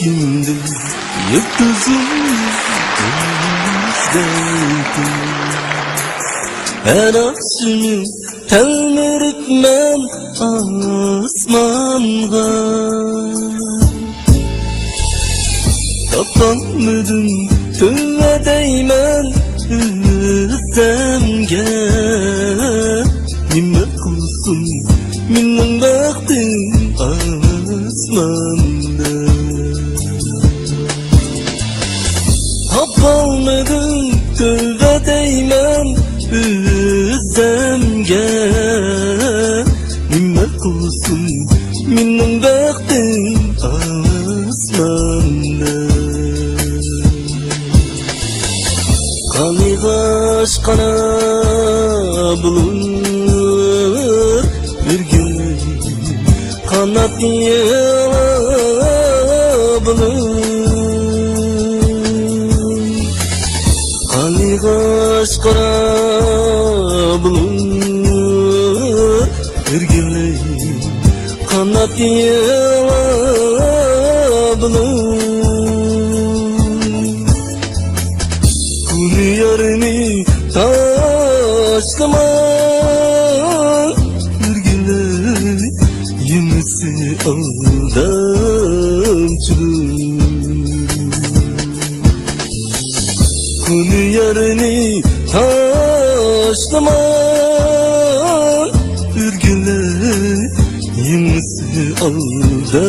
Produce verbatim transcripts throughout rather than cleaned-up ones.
يىلتىزىم ئىزدەيتتىم. ھەر ئاخشىمى تەلمۈرۈپمەن ئاسمانغا. تاپالمىدىم تۆۋە دەيمەن ئۆزۈمگە. نېمە قىلسۇن مېنىڭ بەختىم ئاسماندا. تاپالمىدىم تۆۋە دەيمەن ئۆزۈمگە. نېمە قىلسۇن مېنىڭ بەختىم ئاسماندا. قارىغاچ قارا بۇلۇت ئۆرگىلەي قانات يايىپ. قارىغاچ قارا بۇلۇت ئۆرگىلەي قانات يايىپ. كۆنە يارنى تاشلىما ئۆرگىلەي، يېڭىسى ئالدامچىدۇر. كۆنە يارنى تاشلىما ئۆرگىلەي، يېڭىسى ئالدامچىدۇر.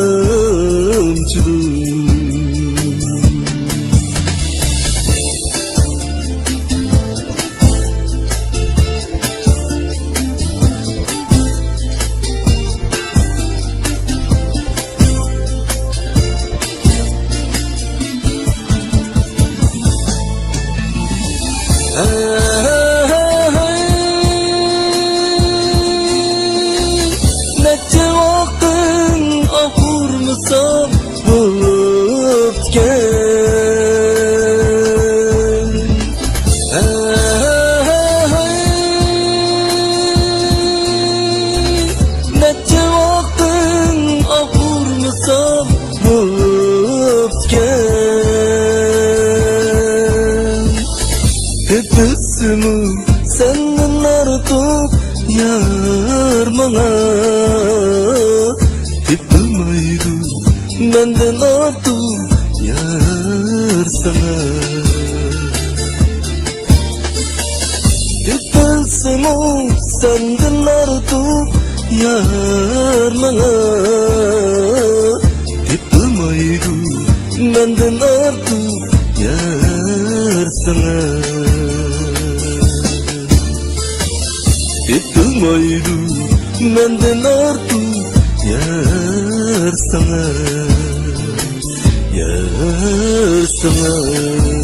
نەچچە ۋاقىت ئاقۇرمىسام بوپتىكەن. نەچچە ۋاقىت ئاقۇرمىسام بوپتىكەن. تېپىلسىمۇ سەندىن ئارتۇق يار ماڭا، تېپىلمايدۇ مەندىن ئارتۇق يار ساڭا. تېپىلسىمۇ سەندىن ئارتۇق يار ماڭا، تېپىلمايدۇ مەندىن ئارتۇق يار ساڭا. تېپىلمايدۇ مەندىن ئارتۇق يار ساڭا، يار ساڭا.